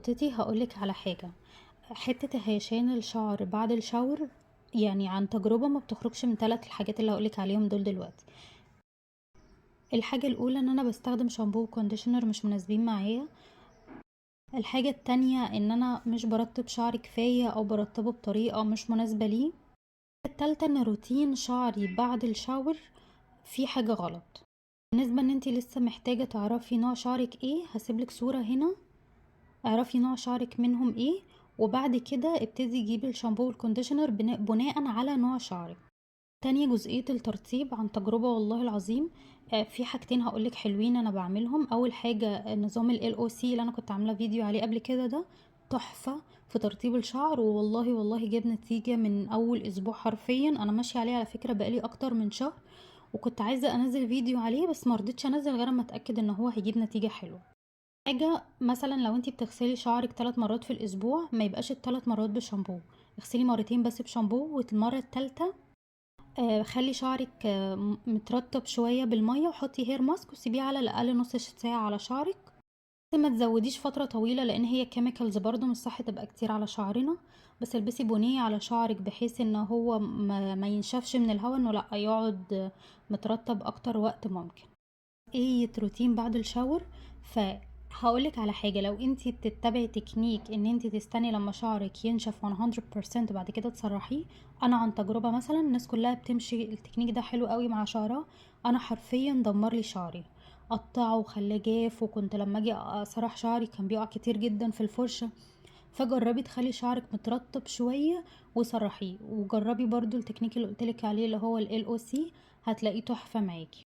تيتي هقولك على حاجة، حتة هيشان الشعر بعد ال shower يعني عن تجربة ما بتخرجش من 3 الحاجات اللي هقولك عليهم دول دلوقتي. الحاجة الأولى إن أنا بستخدم شامبو و conditioner مش مناسبين معايا. الحاجة التانية إن أنا مش برطب شعري كفاية أو برطبه بطريقة مش مناسبة ليه. التالتة إن روتين شعري بعد ال shower في حاجة غلط. بالنسبة إن انتي لسه محتاجة تعرفي نوع شعرك ايه، هسيبلك صورة هنا اعرفي نوع شعرك منهم ايه، وبعد كده ابتدي جيبي الشامبو وال conditioner بناء على نوع شعرك. تانية جزئية الترطيب عن تجربة والله العظيم، في حاجتين هقولك حلوين انا بعملهم. اول حاجة، نظام ال LOC اللي انا كنت عاملة فيديو عليه قبل كده، ده تحفة في ترطيب الشعر، والله والله جاب نتيجة من اول اسبوع حرفيا. انا ماشية عليه على فكرة بقالي اكتر من شهر، وكنت عايزة انزل فيديو عليه بس ما رضيتش انزل غير اما اتأكد ان هو هيجيب نتيجة حلوة. حاجة مثلا لو انتي بتغسلي شعرك 3 مرات في الاسبوع، ما يبقاش التلات مرات بشامبو، اغسلي مرتين بس بشامبو، والمرة التالتة، خلي شعرك، مترطب شوية بالمية، وحطي hair mask وسيبيه على الأقل نص ساعة على شعرك. بس ما تزوديش فترة طويلة لأن هي chemicals برضو مش صح تبقى كتير على شعرنا. بس البسي بونيه على شعرك بحيث ان هو ما ينشفش من الهواء، انه لا يقعد مترطب اكتر وقت ممكن. ايه روتين بعد ال shower؟ فهقولك على حاجة، لو انتي بتتبعي تكنيك ان انتي تستني لما شعرك ينشف 100% بعد كده تسرحيه، انا عن تجربة مثلا الناس كلها بتمشي التكنيك ده حلو قوي مع شعرها، انا حرفيا دمر لي شعري، قطعه وخلاه جاف، وكنت لما اجي اسرح شعري كان بيقع كتير جدا في الفرشة. فجربي تخلي شعرك مترطب شوية وسرحيه، وجربي برضو التكنيك اللي قلتلك عليه اللي هو ال LOC، هتلاقيه تحفة معاكي.